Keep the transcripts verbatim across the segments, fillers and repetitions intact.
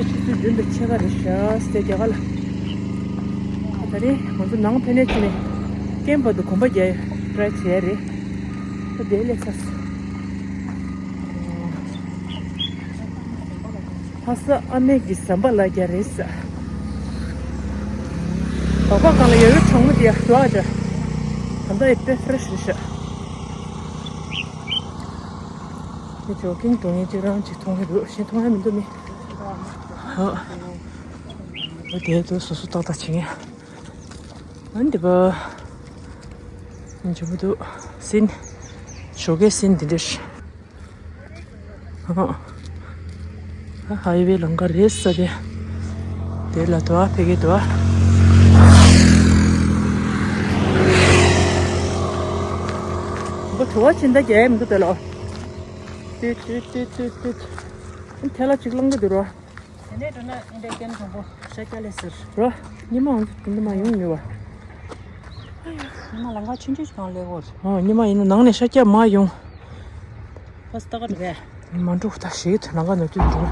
ཆུ་ཚོད་བདུན་དང་ཕྱེད་ཀ་རེད་ཤག་སྟེ་རྒྱ་གར་ལ། ད་རེས་ང་ཚོ་ནང་ཕེབས་ནས་ཕྱིན་ནས་ཀེམ་བར་དུ་གོམ་པ་རྒྱག་ཡ་ཊ་རའི་བྱས་རེད། ད་དེ་སླེབས་ཚར་སོང་། ལྷ་ས་ཨ་མེས་ཀྱི་ཟམ་པ་ལ་རྒྱ་རེད་ས། སྦག་སྦག་སྒང་ལ་ཡོད་ཡོད་གྲང་མོ་དེ་ཡག་འདུག་ཨ་ཅག་ད་ལྟ་ཡི་དཔེ་ཕེ་རེ་ཤི་རེད་ཤག་དེ་ཇོ་གིང་འགྲོ་མཁན་གཅིག་རང་གཅིག་མཐོང་ཡ་འདུག་གཞན་མཐོང་ཡ་མི་འདུག་མི། ཧོ། འོ་དེ་དུ་སོ་སོ་ཏག་ཏག་བྱེད་མཁན། ཨ་འདི་པ། འཇམ་པོ་འདུག་སིན། ཞོགས་ཀའི་སིན་འདི་འདྲ་ཞིག་ཧ་ཧའི་ཝེ་ལམ་ཁ་རེད་ས་དེ། དེ་ལ་དུ་བ་ཕེ་གེ་དུ་བ། འགོ་དུ་བ་ཕྱིན་ད་རྒྱ་ཡེ་མི་འདུག་དེ་ལ། ཏུ་ཏུ་ཏུ་ཏུ་ཏུ། ཐལ་ལ་གཅིག་ལང་གི་འདུག་རོ། དེ་ནས་འགྲོ་ན་ཨིན་འདྲ་ཀན་གྲོང་པོ་ཤར་རྒྱག་ལས་ཟེར། རོ། ཉི་མ་འོང་དུ་མ་ཡོང་མི་བ། ཉི་མ་ལང་ཀ་ཆུང་ཆུང་ཞིག་གང་ལས་འོར། ཨོ་ཉི་མ་ཡིན་ན་ནང་ནས་ཤར་རྒྱག་མ་ཡོང་། ཕ་སི་ཏ་ག་རེད། མ་འགྲོ་ད་ཞིག་ལང་ཀ་ནོར་དུས་འགྲོ།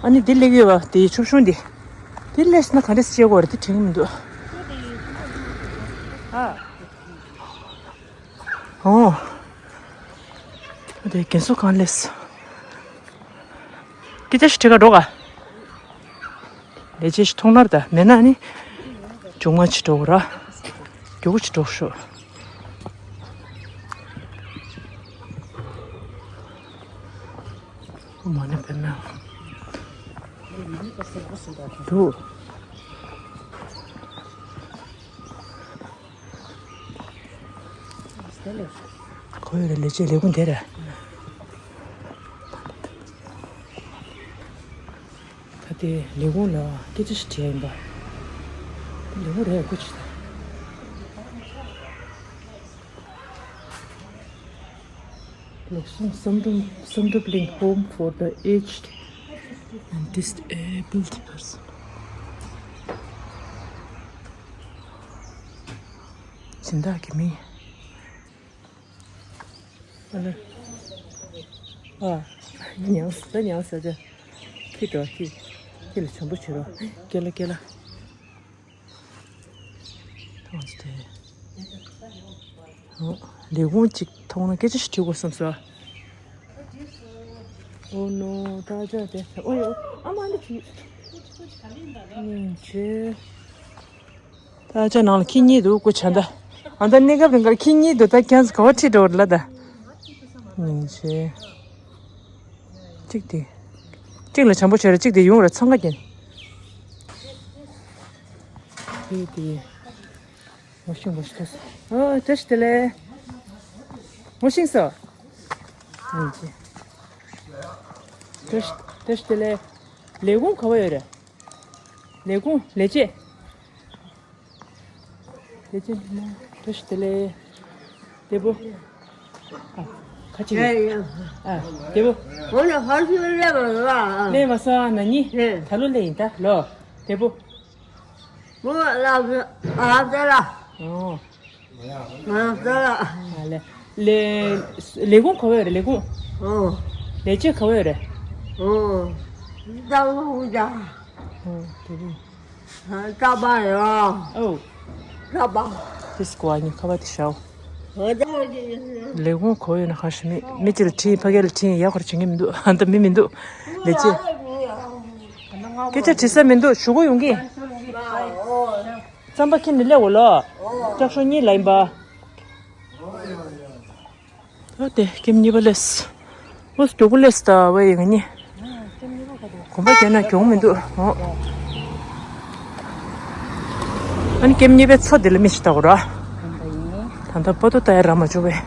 ཨ་ནི་འདི་སླེབས་ཡོད་བ་དེ་ཆུ་གཞུང་འདི། དེ་སླེབས་ན་ག་འདྲས་སེ་བྱེད་དགོས་རེད་དེ་དྲན་གི་མི་འདུག་ཨ། ཨོ། དེ་རྒན་གསོ་གང་སླེབས། སྐད་ཆ་ཞིག་དྲི་ག་འགྲོ་ག་ལས་བྱེད་ཞིག་མཐོང་ན་ད་མེད་ན་ནི། མཇུག་མ་ཅིག་འགྲོ་གི་ར། མགྱོགས་པོ་ཅིག་འགྲོ་ཤོག་མ་ཎི་པདྨེ། འདུག་ཁོ་ཡོད་རེད་ལས་བྱེད་ལས་ཁུངས་དེ་རེད། ད་ལྟའི་ལས་ཁུངས་ལ་སྐད་ཆ་ཞིག་དྲིས་ཡིན་པ། ལས་ཁུངས་རེད་སྐུ་མཁྱེན། ལོ་གསུམ་བསམ་གྲུབ་བསམ་གྲུབ་གླིང་home for the aged and disabled person. སྦྱིན་བདག་གི་མིང་། ཨ་ལ། ཨ། ཉང་ས་ཉང་ས་ཅ། ཁྱི་འགྲོ་ཁྱི། ཁྱི་ལ་བྱམས་པོ་བྱེད་རོགས། སྐེ་ལ་སྐེ་ལ། ཐང་ཆུ་དེ། ཨོ། ལས་ཁུངས་གཅིག་མཐོང་ན་སྐད་ཆ་ཞིག་དྲི་དགོས་བསམ་སོང་། ཨོ་ནོ་ད་ཅག་དེ་ཨོ་ཡོ་ཨ་མ་འདི་ཁྱི། ཉིན་བྱེད། ད་ཅག་ནང་ལ་ཁྱི་གཉིས་འདུག་སྐུ་ཆ་ད། ཨ་ད་གནས་སྐབས་རིང་གར་ཁྱི་གཉིས་འདུག་ད་ཁྱེད་ཚོ་ག་བ་ཁྲིད་འགྲོ་ར་ལ་ད། ཉིན་བྱེད། གཅིག་དེ། གཅིག་ལ་བྱམས་པོ་བྱས་ར་གཅིག་དེ་ཡོང་ར་འཚང་ཁ་རྒྱན། དེ་དེ། ངོ་ཤེས་ངོ་ཤེས་ཐོས་སོང་། ཨོ་བཀྲ་ཤིས་བདེ་ལེགས། ངོ་ཤེས་སོ། ཡིན་གྱི། བཀྲ་ཤིས་བཀྲ་ཤིས་བདེ་ལེགས། ལས་ཁུངས་ག་བ་ཡོད་རེད། ལས་ཁུངས་ལས་བྱེད། ལས་བྱེད་འདི་ན་བཀྲ་ཤིས་བདེ་ལེགས། བདེ་པོ། ཨ། ཁ་ཅིག་ཨ། བདེ་པོ། ཨོ་ན་ཧར་ཤུ་ལེ་མ་ལ། ལེ་མ་ས་ན་ནི། ད་ལོ་ལེ་ཡིན་ད་ལོ། བདེ་པོ། མོ་ལ་ཨ་ཙ་ལ། ཨོ། ང་ཙ་ལ། ཨ་ལེ། ལེ། ལས་ཁུངས་ག་བ་ཡོད་རེད་ལས་ཁུངས། ཨོ། ལས་བྱེད་ག་བ་ཡོད་རེད། ཨོ། ཙ་ལ་ཧུ་ཅ། ཨོ་དེ་རེད། ཙ་པ་ཡོ། ཨོ། ཙ་པ། དེ་སྐོ་ཨ་ནི་ཁ་བ་དེ་ཤའོ། ལས་ཁུངས་ག་བ་ཡོད་ན་ཁ་ཤི་མི་མི་གཅིག་ལ་ཁྲིད་ཕ་གི་ལ་ཁྲིད་ཡག་པར་བྱེད་ངེས་མི་འདུག་ཨ་ད་མི་མི་འདུག་ལས་བྱེད། སྐད་ཆ་དྲི་ས་མི་འདུག་ཞུ་གོ་ཡོང་གི། རྩམ་པ་ཁྱེར་ནས་སླེབས་འོ་ལོ། ལྕགས་ཤོག་གཉིས་ལ་ཡིན་པ། ཨོ་དེ་ཀེམ་གཉིས་པ་སླེབས། ཨོ་མགྱོགས་པོ་སླེབས་ད་བས་ཡིན་ནི། གོམ་པ་རྒྱག་ན་གྱོང་མི་འདུག་ཨོ། ཨ་ནི་ཀེམ་གཉིས་པའི་མཚོ་དེ་ལ་མི་ཞིག་ལྟ་གོ་ར། ད་ལྟ་པོ་ཏོ་ལྟ་ཡ་རག་མ་བྱུང་བས།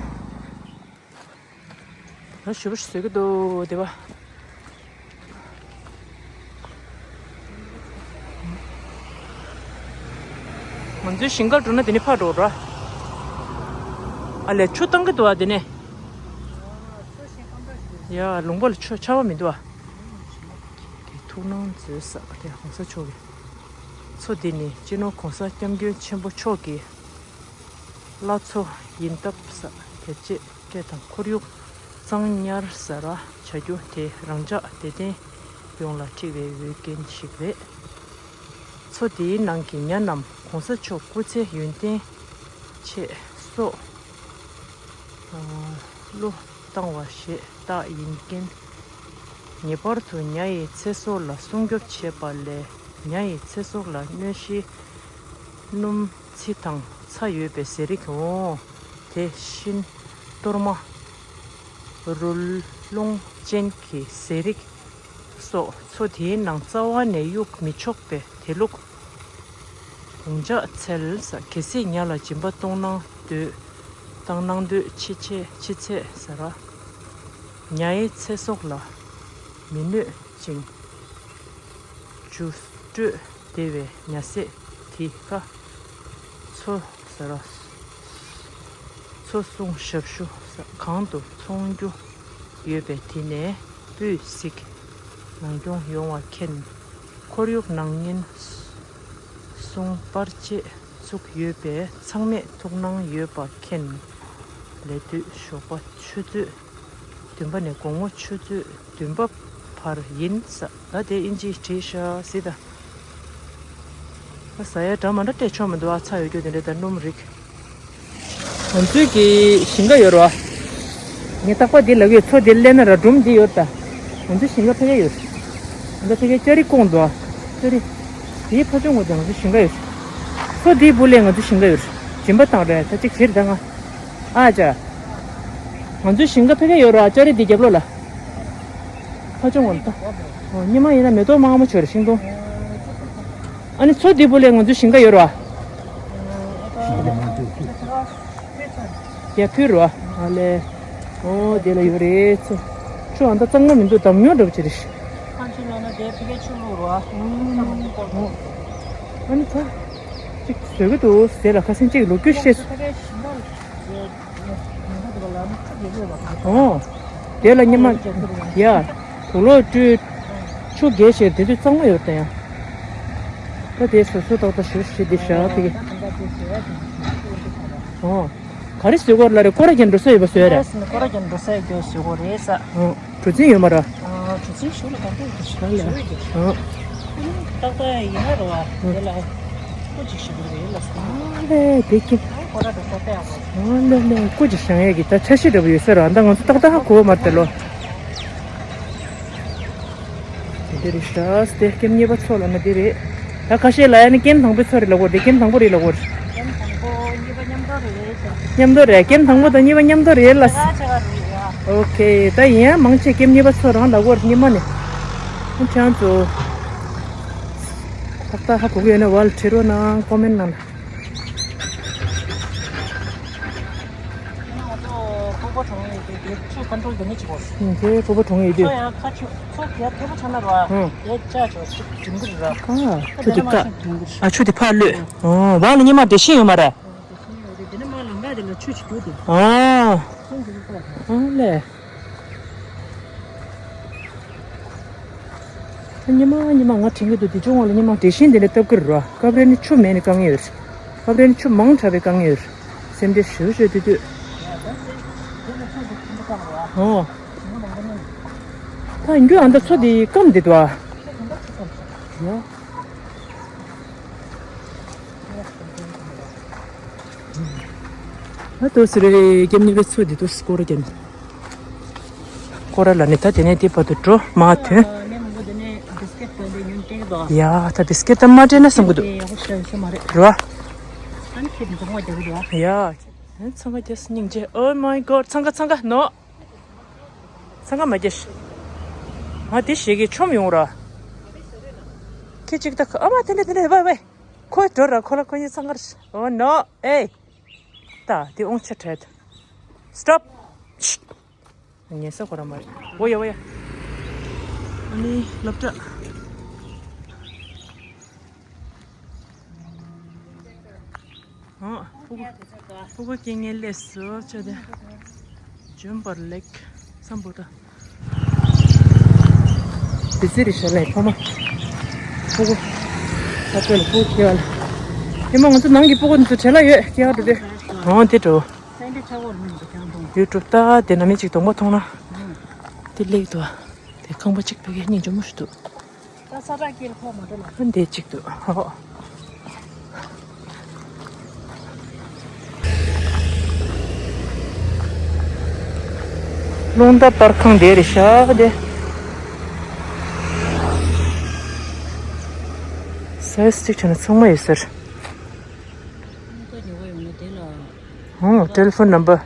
ང་ཞུ་བ་ཞིག་བཟོ་གི་འདུག་དེ་བ། ང་ཚོའི་ཞིང་ཁར་འགྲོ་ན་དེ་ནས་ཕར་འགྲོ་ར། ཨ་ལས་ཆུ་བཏང་གི་འདུག་ཨ་དེ་ནས། ཡ་ལུང་པ་ལ་ཆུ་ཆར་པ་མི་འདུག་ཨ། གི་ཐུགས་སྣང་མཛོད་ས་དེ་གོང་ས་མཆོག་གི། མཚོ་འདི་ནི་སྤྱི་ནོར་གོང་ས་སྐྱབས་མགོན་ཆེན་པོ་མཆོག་གི་བླ་མཚོ་ཡིན་སྟབས་ས་དེ་རྗེས་སྤྲད་དང་ཁོར་ཡུག་གཙང་ཉར་ས་ར་བྱ་རྒྱུ་དེ་རང་འཇགས་བདེ་ལྡན་ ཡོངས་ལ་འཁྲི་བའི་འོས་འགན་ཞིག་རེད། མཚོ་དེའི་ནང་གི་ཉ་རྣམས་གོང་ས་མཆོག་སྐུ་ཚེ་ཡུན་བརྟན་ཆེད་སོགས་བློས་བཏང་བ་ཞེས་བཏགས་ཡིན་རྐྱེན། ངེས་པར་དུ་ཉ་ཡི་ཚེ་སྲོག་ལ་སྲུང་སྐྱོབ་བྱེད་པ་ལས་ཉ་ཡི་ཚེ་སྲོག་ལ་གནོད་གཞི་སྣུམ་ཚི་དང་ཚྭ་ཡོད་པའི་ཟས་རིགས་འོང་། དེ་བཞིན་གཏོར་མ། རོ་ལངས་ཅན་གྱི་ཟས་རིགས་སོགས་མཚོ་དེའི་ནང་རྩ་བ་ནས་གཡུག་མི་ཆོག་པས། དེ་ལུགས་དགོངས་འཇགས་འཚལ། གལ་སྲིད་ཉ་ལ་སྦྱིན་པ་གཏོང་གནང་འདོད་གཏོང་གནང་འདོད་ཆེ་ཆེ་ཆེ་ཚད་ཟེར་བ། ཉ་ཡི་ཚེ་སྲོག་ལ་མི་གནོད་ཅིང་འཇུ་སྤྲོད་བདེ་བའི་ཉ་ཟས་དེ་ཀ་མཚོ་ཟེར་བ། མཚོ་སྲུང་ཞབས་ཞུ་ཁང་དུ་འཚོང་རྒྱུ་ཡོད་པས། དེ་ནས་སྤུས་གཟིགས་ནང་སྐྱོང་ཡོང་བ་མཁྱེན། ཁོར་ཡུག་ནང་ཉེན་སྲུང་པར་ཆས་བཙུགས་ཡོད་པས་ཚང་མས་ཐུགས་སྣང་ཡོད་པ་མཁྱེན། ལས་དུས་ཞོགས་པ་ཆུ་ཚོད་བདུན་པ་ནས་དགོང་མོ་ཆུ་ཚོད་བདུན་པ་བར་ཡིན་ས། ད་དེ་ཨིན་ཇིས་བྲིས་ཤག་ཟེར་ད། ཟ་ཡ་འདྲ་མ་འདྲ་སྤྲད་ཆོག་མི་འདུག་ཨ། ཚྭ་ཡོད་རྒྱུ་དེ་འདྲ་ད་སྣུམ་རིགས། ང་ཚོའི་གི་ཞིང་ཁ་ཡོད་རེད་བ། ངས་རྟག་པར་འདི་ལབ་ཀྱི་ཡོད། མཚོ་འདིར་སླེབས་ན་ར་སྒྲུང་འདི་ཡོད་ད། ང་ཚོའི་ཞིང་ཁ་ཕ་གིར་ཡོད་རེད། ང་ཚོ་ཕ་གིར་ལྕགས་རི་བསྐོངས་འདུག་ཨ། ལྕགས་རི། དེའི་ཕ་ཆུང་ངོ་དེ་ང་ཚོའི་ཞིང་ཁ་ཡོད་རེད། མཚོ་འདིའི་སྦུག་ལ་ང་ཚོའི་ཞིང་ཁ་ཡོད་རེད། སྦྱིན་པ་བཏང་རེད་ད་ཅིག་བྱེད་རེད་ད་ང་། ཨ་ཅག་ང་ཚོའི་ཞིང་ཁ་ཕ་གིར་ཡོད་རེད་བ། ལྕགས་རི་འདི་རྒྱབ་ལོགས་ལ། ཕ་ཆུང་ངོ་ལ་ད། ཨོ་ཉི་མ་ཡིན་ན་མེ་ཏོག་མང་པོ་བྱོས་རེད་ཤིང་སྡོང་། ཨ་ནི་མཚོ་འདི་སྦུག་ལ་ང་ཚོའི་ཞིང་ཁ་ཡོད་རེད་བ། ཡ་ཕུལ་རོ། ཨ་ལེ། ཨོ་དེ་ལ་ཡོད་རེད་ཚོ། ཆུ་ཨ་མདའ་གཙང་མ་མི་འདུག་འདམ་ཉོ་འདྲ་པོ་ཅིག་རེད། ཁ་ཆུ་ལོ་ན་དེ་ཕ་གིར་ཆུ་བླུགས་རོ། ཨ་ནི་ཚོ། གཅིག་བཟོ་གི་འདུག་ཟེར་ལ་ཁ་སང་གཅིག་ལོ་རྒྱུས་བཤད་སོང་། ཨོ། དེ་ལ་ཉི་མ། ཡ། དུག་ལོག་བཀྲུས། ཆུ་རྒྱས་ཤིང་དེ་དུས་གཙང་མ་ཡོད་ད་ཡང་། ད་དེ་སོ་སོ་ཏག་ཏག་ཞུ་ཞིག་འདི་ཞག་དེ་གི། ཨོ། ག་རེ་བཟོས་གོ་ལ་རེ་སྐོར་ར་རྒྱན་འགྲོ་ས་ཡོད་པ་བཟོས་རེད། སྐོར་ར་རྒྱན་འགྲོ་ས་ཡོད་པ་བཟོས་གོ་རེད་ས། ཨོ། གྲུ་གཟིངས་ཡོད་མ་ར། གྲུ་གཟིངས་ཞུ་ལ་ག་འདྲ་ཡོད་ཞུ་ལ། ཨོ། ཏག་ཏག་ཡིན་ན་ར་བ་དེ་ལ། སྐུ་ཅིག་ཞིག་རེད་ལ་སོང་། ཨ་ལེ་དེ་ཀྱི། ཨ་ཁོ་ར་དང་ཁོ་པས་ཨ་ཁོ། ཨ་ལེ་ལེ་སྐུ་ཅིག་བཞེངས་ཡས་ཀྱི་ད་འཆར་གཞི་འདྲ་པོ་ཡོད་ས་རེད། ཨ་ད་ང་ཚོ་ཏག་ཏག་ཧ་གོ་བ་མ་རེད་ད་ལོ། དེ་འདྲ་རེད་ཤག་དེ་ཀེམ་གཉིས་པ་མཚོ་ལ་ན་དེ་རེད། ད་ཁ་ཤས་ལ་ཡ་ནི་ཀེམ་དང་པོའི་མཚོ་རེད་ལབ་གོ་རེད། ཀེམ་དང་པོ་རེད་ལབ་གོ་རེད། ཀེམ་དང་པོ་གཉིས་པ་མཉམ་དུ་རེད་ལབ་ཤག་མཉམ་དུ་རེད། ཀེམ་དང་པོ་དང་གཉིས་པ་མཉམ་དུ་རེད་ལ། ད་ཆ་ག་རེད་ཡ། ཨོ་ཁེ། ད་ཡིན་ཡང་མང་ཆེ་ཀེམ་གཉིས་པ་མཚོ་རང་ལབ་གོ་རེད་ཉི་མ་ནས། ཨ་ཅང་ཚོ། ཏག་ཏག་ཧ་གོ་གི་ཡོད་ན་ཝལ་ཁྲིད་རོགས་གནང་། ཀོ་མེན་ནང་ལ། ང་ཚོ་ཕུག་པ་གྲོང་ཡོད་དུས་དེ་ཆུ་ཀོན་ཊོལ་དེ་ནས་བྱེད་དགོས། ཨུམ། དེ་ཕུག་པ་གྲོང་ཡོད་དུས། ཆུ་ཡང་ཁ་ཆུ་ཚོ་ག་ཐེ་པོ་ཆགས་ན་ར། ཨུམ། དེ་ལྕགས་ཆུ་ཆུ་འགྲིམ་གི་རེད་ར། ཨ། ཆུ་དེ་བཀག་ཨ་ཆུ་དེ་ཕར་གློད། ཨོ། ཝལ་ཉི་མ་དེ་ཤེས་ཡོད་མ་རེད། དེ་ནས་མར་ལམ་ཁ་དེ་ལ་ཆུ་ཞིག་རྒྱུག་དེ། ཨོ། ཁོང་གི་ལུག་པ་རེད། ཨོ་ལེ། ཉི་མ་ཉི་མ་ང་དྲན་གྱི་འདུག་དེ་ཆུ་ངོགས་ལ་ཉི་མ་དེ་བཞིན་དེ་འདྲ་བཏབ་ཀྱི་རེད་ར། སྐབས་རེ་ནི་ཆུ་མེད་ནས་དཀའ་ངལ་ཡོད་རེད། སྐབས་རེ་ནི་ཆུ་མང་དྲགས་པའི་དཀའ་ངལ་ཡོད་རེད། སེམས་ཁྲལ་ཞེ་པོ་ཞེ་པོ་དུས་དུས། ཨོ། ད་རྒྱུ་ཨ་མདའ་མཚོ་དེ་སྐམ་བསྡད་འདུག་ཨ། ཡ། ང་ཏོག་ཙམ་རེ་རེ་རྒྱབ་ནས་པའི་ཚོ་འདི་ཏོག་ཙམ་སྐོར་ར་རྒྱབ་ནས། སྐོར་ར་ལ་ནི་ད་དེ་ནས་དེ་བར་དུ་འགྲོ་མ་ཐོན། ཡ་ད་བི་སི་ཀེ་ཊི་ད་མ་སྤྲད་ན་བསམ་གི་འདུག་རེད་བ། ཡ། འཚང་ཁ་རྒྱབ་སྙིང་རྗེ། Oh my God འཚང་ཁ་འཚང་ཁ་ནོ། འཚང་ཁ་མ་རྒྱབ། ང་དེ་ཞིག་གིས་མཆོངས་ཡོང་ར། ཁྱི་གཅིག་ད་ཨ་མ་དེ་འདྲ་དེ་འདྲ་ཝེ་ཝེ། ཁོ་འགྲོ་ར་ཁོ་ལ་ཁོ་གཉིས་འཚང་ཁ་རེད། Oh no ཨེ། ད་དེ་ཨོང་ཆ་བྲལ། Stop ངལ་ས་ཁོ་ར་མ་རེད། འོ་ཡ་འོ་ཡ། ཨ་ནི་སློབ་གྲྭ། ཨོ། ཕྲུ་གུ་ཕྲུ་གུ་སྐྱེ་ངན་སླེབས་སོ་ཆ་དེ། འཇོན་པར་ལེགས། སམ་བྷོ་ཊ། དེ་ཚེ་རི་ཤ་ལས་ཕ་མ། ཕྲུ་གུ། ཨ་ཚོ་ལ་ཕྲུ་གུ་སྐྱེ་བ་ལ། ཨེ་མ་ང་ཚོ་ནང་གི་ཕྲུ་གུ་འདི་ཚོ་བྲེལ་ལ་ཡོད་སྐྱེ་བ་འགྲོ་དུས། ཨོ་དེ་འགྲོ། ཡུ་ཊུབ་ལྟ་དེ་ནམ་ཡིན་ཅིག་གདོང་པ་མཐོང་ན། དེ་ལེགས་འདུག་ཨ། ཁང་པ་གཅིག་ཕ་གིར་སྙིང་རྗེ་མོ་ཞིག་འདུག་ད་ས་བྲག་དཀྱིལ་ཁོ་མ་འགྲོ་ལ། ཨ་འདི་གཅིག་འདུག་ཧོ། རླུང་རྟ་སྤར་ཁང་དེ་རེད་ཤག་དེ། སའི་སི་ཊིག་བྱས་ན་ཚང་མ་ཡོད་ཟེར། ཨོ། ཊེ་ལི་ཕོན་ནམ་བར།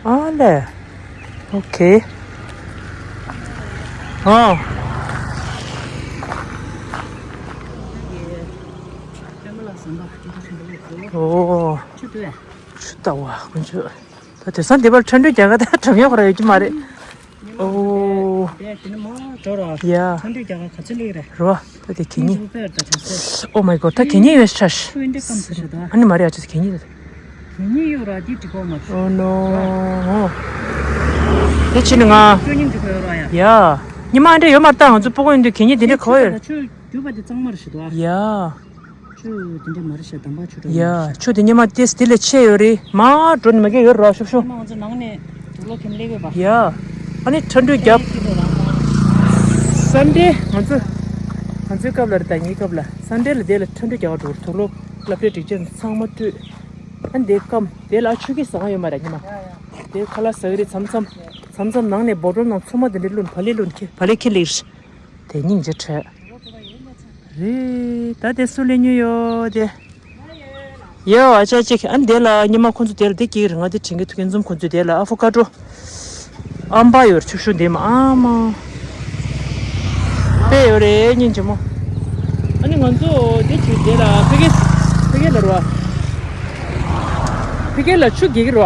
ཨ་ལས། ཨོ་ཁེ། ཨོ། ཨོ། ཆུ་ལྟ་བ་ཀུན་སྤྱོད། ད་དེང་སང་འདི་པར་ཁྲ་འགྲོས་རྒྱག་ག་ད་གྲམ་ཡོག་ར་ཡོད་ཀྱི་མ་རེད། ཨོ། དེ་དེ་ནི་མ་འགྲོ་ར། ཡ། ཁྲ་འགྲོས་རྒྱག་ག་ག་ཚོད་ལེགས་རེད། རོ། ད་དེ་གད་སྙིགས། ཨོ་མའི་གོ་ད་གད་སྙིགས་ཡོད་ཤག་ཁྲུ་འདི་སྐམ་ས་ཞིག་ད། ཨ་ནི་མ་རེད་ཨ་ཅེ་གད་སྙིགས་རེད། གད་སྙིགས་ཡོད་ར་འདི་འགྲིག་གོ་མ། ཨོ་ནོ། དེ་ཕྱིན་ང་། ཁྱོད་སྙིང་རྗེ་གོ་ཡོད་ར་ཡ། ཡ། ཉི་མ་འདྲ་ཡོད་མ་རེད་ད་ང་ཚོ་སྤུ་གུ་ཡིན་དུས་གད་སྙིགས་དེ་འདྲ་གོ་ཡོད། ཁྱོད་རྒྱུ་པ་དེ་གཙང་མ་རེད་ཞིག་ད། ཡ། ཆུ་དེ་འདྲ་མ་རེད་ཤག་དམ་པ་ཆུ་འདྲ་ཡ། ཆུ་དེ་སྙེ་མ་ཏེས་དེ་ལས་ཆེ་ཡོད་རེད། མ་འགྲོ་ནི་མ་གི་ཡོད་རོགས་ཤུབ་ཤུབ། མ་ང་ཚོ་ནང་ནས་དུག་ལོག་ཁྱེར་སླེབས་ཡོད་པ། ཡ། ཨ་ནི་ཁྲ་འགྲོས་རྒྱབ། ཁྱེར་ཡོད་རང་མ། སན་ཌེ་ང་ཚོ་ང་ཚོའི་སྐབས་ལ་རེད་ད་ངའི་སྐབས་ལ་སན་ཌེ་ལ་དེ་ལ་ཁྲ་འགྲོས་རྒྱག་འགྲོ་དུག་ལོག་སློབ་གྲྭའི་སྒྲིག་ཆས་ཚང་མ་སྤྲོད། ཨ་ནི་དེ་སྐམ་དེ་ལ་ཆུ་སྐྱིད་ཟ་ཡོད་མ་རེད་ཉི་མ། དེ་ཁ་ལག་ཟ་གི་རེད་མཚམས་མཚམས། མཚམས་མཚམས་ནང་ནས་བོ་ཊལ་ནང་ཚོད་མ་དེ་འདྲ་བླུགས་ནས་བག་ལེབ་བླུགས་ནས་ཁྱེར་བག་ལེབ་ཁྱེར་སླེབས་རེད། དེ་སྙིང་རྗེ་བྲལ། རེད། ད་དེ་སུ་ལེན་ཉོས་ཡོད་དེ། ཡོ་ཨ་ཅག་ཅིག་ཨ་ནི་དེ་ལ་ཉི་མ་ཁོང་ཚོ་དེ་ལ་དེ་སྐྱེལ་རེད། ང་དེ་དྲན་གི་ཐུག་གི་འཛུམ་ཁོང་ཚོ་དེ་ལ་ཨ་ཕོ་ཀ་ཀྲོ། ཨམ་པ་ཡོད་རེད་ཆུ་ཤུ་འདི་མ་ཨ་མ། དཔེ་ཡོད་རེད་སྙིང་རྗེ་མོ། ཨ་ནི་ང་ཚོ་དེ་ཆུ་དེ་ལ་ཕ་གི་ཕ་གི་ལ་རོ། ཕ་གི་ལ་ཆུ་རྒྱག་གི་རོ།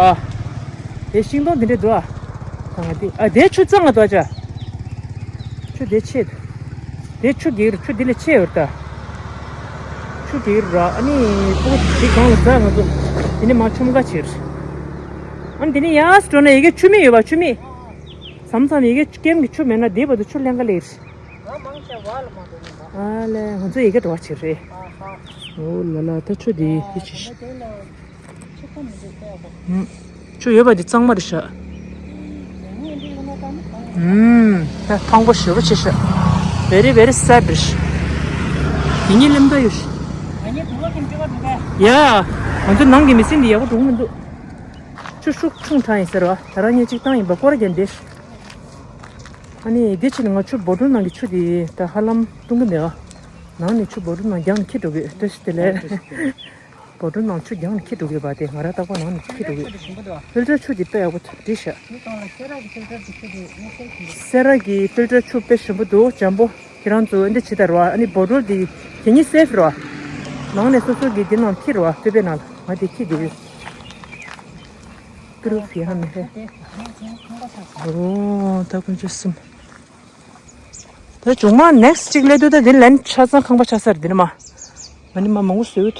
དེ་ཤིང་སྡོང་དེ་འདྲས་འདུག་ཨ། ད་ང་དེ་ཨ་དེ་ཆུ་གཙང་ང་འདུག་ཨ་ཅག་ཆུ་དེ་ཆེ། དེ་ཆུ་རྒྱག་རེད་ཆུ་དེ་ལས་ཆེ་ཡོད་རེད་ད། ཆུ་རྒྱག་རེད་ར་ཨ་ནི་ཕྲུ་གུ་དེ་གང་ལ་འཛག་ང་ཚོ་དེ་ནས་མར་ཆུ་མོ་ག་ཕྱིར། ཨ་ནི་དེ་ནས་ཡར་འགྲོ་ན་ཡ་གི་ཆུ་མིག་ཡོད་པ་ཆུ་མིག་མཚམས་མཚམས་ཡ་གི་ཀེམ་གི་ཆུ་མེད་ན་དེ་བར་དུ་ཆུ་ལེན་ག་ལེར། ཨ་ལས་ང་ཚོ་ཡ་གི་འགྲོ་བ་ཕྱིར་རེད། ཨོ་ལ་ལ་ད་ཆུ་དེ་ཡི་ཆེ་ཤི། ཆུ་ཡོད་པ་འདི་གཙང་མ་རེད་ཤག་ད་ཕངས་པོ་ཞེ་པོ་ཆེ་ཤག Very very sad རེད་ཤག་དེ་ཉིད་ལེམ་ད་ཡོད་ཤག་ཡ། ང་ཚོ་ནང་གི་མི་སེམས་འདི་ཡག་པོ་འགྲོ་གི་མི་འདུག་ཆུ་ཤུགས་ཆུང་དྲགས་ཡིན་ཟེར་བ་ད་རང་ཉིད་ཅིག་བཏང་ཡིན་པ་སྐོར་རྒྱག་འདི། ཨ་ནི་འདི་ཕྱིན་ང་ཆུ་བོ་ཊལ་ནང་གི་ཆུ་དེ་ད་ཧ་ལམ་བཏུང་གི་མེད་བ། ནང་ནས་ཆུ་བོ་ཊལ་ནང་རྒྱང་ནས་འཁྱེར་འགྲོ་གི་བཀྲ་ཤིས་བདེ་ལེགས། བོ་ཊལ་ནང་ཆུ་རྒྱང་ནས་འཁྱེར་འགྲོ་གི་བ་དེ་ང་རང་རྟག་པར་ནང་ནས་འཁྱེར་འགྲོ་གི་ཕིལ་ཊར་ཆུ་དེ་དཔེ་ཡག་པོ་བྲིས་ཤག་སེ་ར་གི་ཕིལ་ཊར་ཆུ་དཔེ་ཞིམ་པོ་འདུག་འཇམ་པོ། ཁྱེད་རང་ཚོ་འདི་བྱེད་ད་རོ་ཨ་ནི་བོ་ཊལ་དེ་གད་སྙིགས་སེབ་རོ། ནང་ནས་སོ་སོ་གི་དེ་ནང་འཁྱེར་རོ་ལྟོས་པའི་ནང་ལ་ང་དེ་འཁྱེར་དེ་ཡོད། ཀུ་རུ་ཕི་ཧ་མི་ཧེ། ཨོ་ད་ཀུན་སྤྱོད་གསུམ། ད་བྱུང་མ་ནེག་སི་གཅིག་སླེབས་དུས་ད་འདི་ལན་ཆ་ཚང་ཁང་པ་ཆགས་ས་རེད་འདི་ནི་མ། ང་ནི་མ་མང་པོ་བཟོས་ཡོད།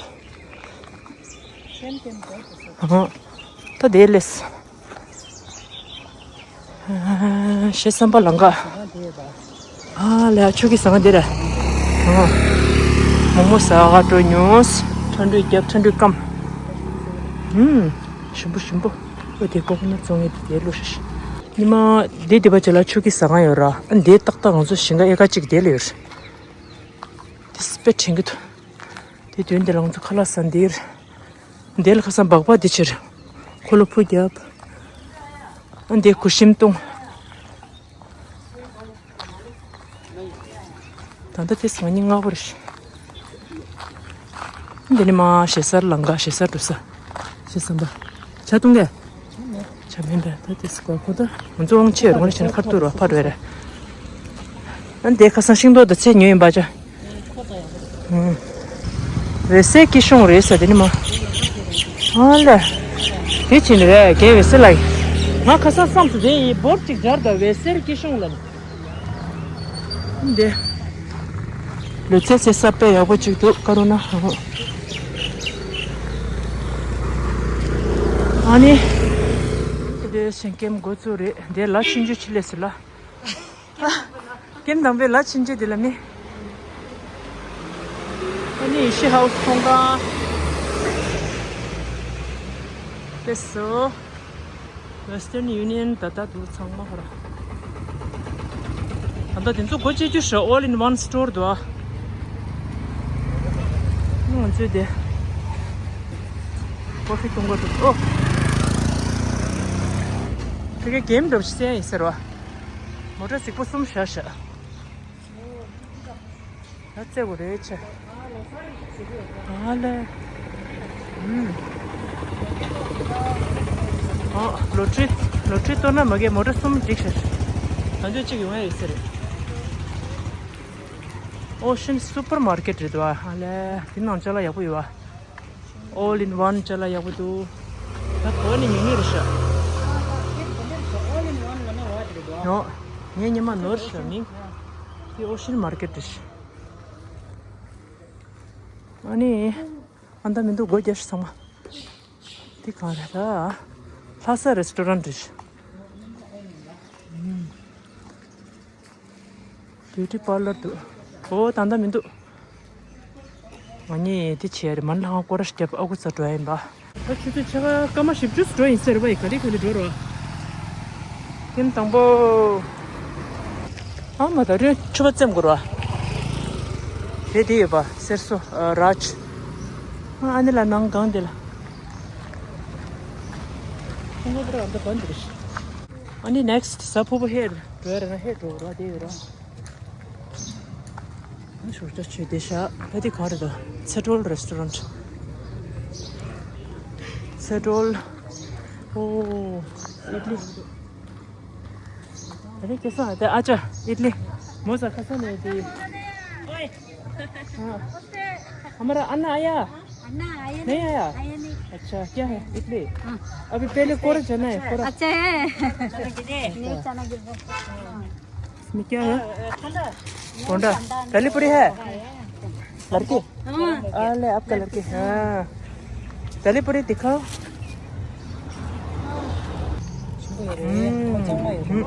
ཨ་ཧ། ད་དེ་ལས། ཞེ་བསམ་པ་ལང་ཀ་ཨ་ལས་ཆུ་གི་ཟ་ང་འདི་ར། ཨ། མོག་མོག་ཟ་ག་འགྲོ་མྱོང་། ཁྲ་འགྲོས་རྒྱབ་ཁྲ་འགྲོས་སྐམ། ཨུམ། ཞིམ་པོ་ཞིམ་པོ། ཨོ་དེ་ཀོ་ཀོ་ནཊ་བཙོང་ཡས་དེ་ལོ་ཤ་ཤ། ཉི་མ་དེ་དེ་བ་ཅི་ལ་ཆུ་གི་ཟ་ང་ཡོད་ར། ཨ་འདི་ཏག་ཏག་ང་ཚོ་ཞིང་ཁ་ཨེ་ཀ་གཅིག་དེ་ལ་ཡོད་ར། དེ་སྤེ་དྲན་གི་འདུག་དེ་དོན་དེ་ལ་ང་ཚོ་ཁ་ལག་ཟ་འདིར། འདི་ལ་ཁ་སང་སྦག་སྦག་འདི་ཕྱིར། འཁོར་ལོ་ཕུ་རྒྱབ། ཨ་འདི་གུར་ཤམ་བཏུང་། ད་ལྟ་དེ་སང་ཉིན་སྔ་པོ་རེད། འདི་ནི་མ་ཞེ་སར་ལང་ཀ་ཞེ་སར་འགྲོ་ས། ཞེ་སམ་པ། ཇ་བཏུང་གས། ཇ་མིན་པས་ད་དེ་སི་ཀོ་ཁོ་ད། ང་ཚོ་དབང་ཆེ་རུ་ང་ཞེ་ན་ཁ་ཐུར་བ་ཕར་བས་རེད། ཨ་འདི་ཁ་སང་ཤིང་ཏོག་ད་ཚེ་ཉོས་ཡིན་པ་ཅ། ཨུམ། འོད་ཟེར་སྐྱིད་གཤོངས་རེད་ཟེར་དེ་ནི་མ། ཨ་ལས། དེ་ཕྱིན་རེད་རྒན་འོད་ཟེར་ལགས། ང་ཁ་སང་བསམ་སོང་དེ་ཡི་བོར་ཅིག་སྦྱར་དང་འོད་ཟེར་སྐྱིད་གཤོངས་ལ། འདི། ལུས་རྩལ་རྩེད་ས་དཔེ་ཡག་པོ་ཅིག་འདུག་ཀ་རུ་ན། ཨ་ནི། དེ་ཞིང་ཀེམ་འགོ་བཙུགས་རེད་འདི་ལ་ཆུང་ཆུང་ཆི་ལས་སི་ལ། ཀེམ་དང་པོའི་ལ་ཕྱིན་ཆད་དེ་ལ་མི། ཨ་ནི་ཨེ་ཤི་ཧའུ་སི་ཚོང་ཁང་། དེ་སོ། Western Union ད་ལྟ་འདུག་ཚང་མ་ཧོ་ར། ད་ལྟ་དེ་ཚོ་སྒོ་བཅད་རྒྱུ་ཤ། All in one store འདུག་ཨ། ང་ཚོས་དེ་ཀོ་ཧྥི་འཐུང་གི་འདུག་ཨོ། དེ་གའི་གེམ་འདྲ་པོ་ཞིག་བཙལ་ཡིན་ཟེར་བ། མོ་ཊ་རྫིག་པོ་གསུམ་བཞག་ཤག་ད་བཙལ་དགོས་རེད་ཆེ། ཨ་ལེ། ཨུམ། ཨ། ལོ་ཊི་རི། ལོ་ཊི་རི་གཏོར་ན་མ་གི་མོ་ཊ་གསུམ་འགྲིག་ཤག་ད་འདོད་གཅིག་ཡོང་ཡ་ཡོད་ས་རེད། ཨོ་ཤན་སུ་པར་མར་ཀེཊ་རེད་འདུག་ཨ། ཨ་ལེ། དེ་ནང་ཅ་ལག་ཡག་པོ་ཡོད་ཨ། All in one ཅ་ལག་ཡག་པོ་འདུག་ད་གོ་ནི་མིང་ནི་རེད་ཤག་ཡོ། ངའི་ཉི་མ་ནོར་ཤག་མིང་། དེ་ཨོ་ཤན་མར་ཀེཊ་རེད་ཤག་ཨ་ནི། ཨ་ད་མི་འདུག་སྒོ་རྒྱག་ཤག་ཚང་མ། དེ་གང་རེད་ད། ལྷ་ས་རེ་སི་ཊོ་རན་ཊི་རེད་ཤག་བིའུ་ཊི་པར་ལར་འདུག་ཨོ་ད་ལྟ་མི་འདུག་ང་གཉིས་དེ་བྱས་རེད། མ་ཎི་ལྷ་ཁང་སྐོར་ར་རྒྱབ་ཨ་ཁུ་ཚ་འགྲོ་ཡ་ཡིན་པ། ད་ཆུ་ཚོད་ཕྱེད་ཀ་སྐར་མ་བཞི་བཅུ་འགྲོ་ཡིན་ཟེར་བ་ཡི་ག་ལེ་ག་ལེ་འགྲོ་རོགས། ཀེམ་དང་པོ། ཨ་མ་ད་རུང་ཕྱུ་པ་བཙེམ་དགོས་རོགས། དེ་དེ་ཡོད་པ་གསེར་སོ་ཨ་རཱཇ། ཨ་ནི་ལ་ནང་གང་དེ་ལ། ཁོང་ཚོ་འདི་ར་འདི་གང་འདི་རེད། ཨ་ནི་ནེག་སི་ཊི་ས་ཕོ་པོ་ཧེ་འགྲོ་ཡ་རེད་ན་ཧེ་འགྲོ་རོགས་དེ་ཡོད་རོགས། ཨ་ཞོར་ཅ་ཆོས་དེ་ཤ་ད་དེ་ག་རེ་ད། ཚེ་སྒྲོལ་རེ་སི་ཊོ་རན་ཊི། ཚེ་སྒྲོལ། ཨོ། ཨིད་ལི། ད་དེ་ཁེ་སང་དེ་ཨ་ཅག་ཨིད་ལི། མོ་ཟ་ཁ་སང་ནས་དེ། हाँ। हमारा अन्ना आया? अन्ना आया नहीं नहीं, आया? आया नहीं। अच्छा, क्या है इडली? हाँ। अभी पहले कोरा चना है, कोरा। अच्छा है। नहीं, चना गिर गया। इसमें क्या है? बोंडा। दाली पूरी है? लड़की? हाँ। अरे, आपका लड़की। हाँ। दाली पूरी दिखाओ। हम्म, हम्म।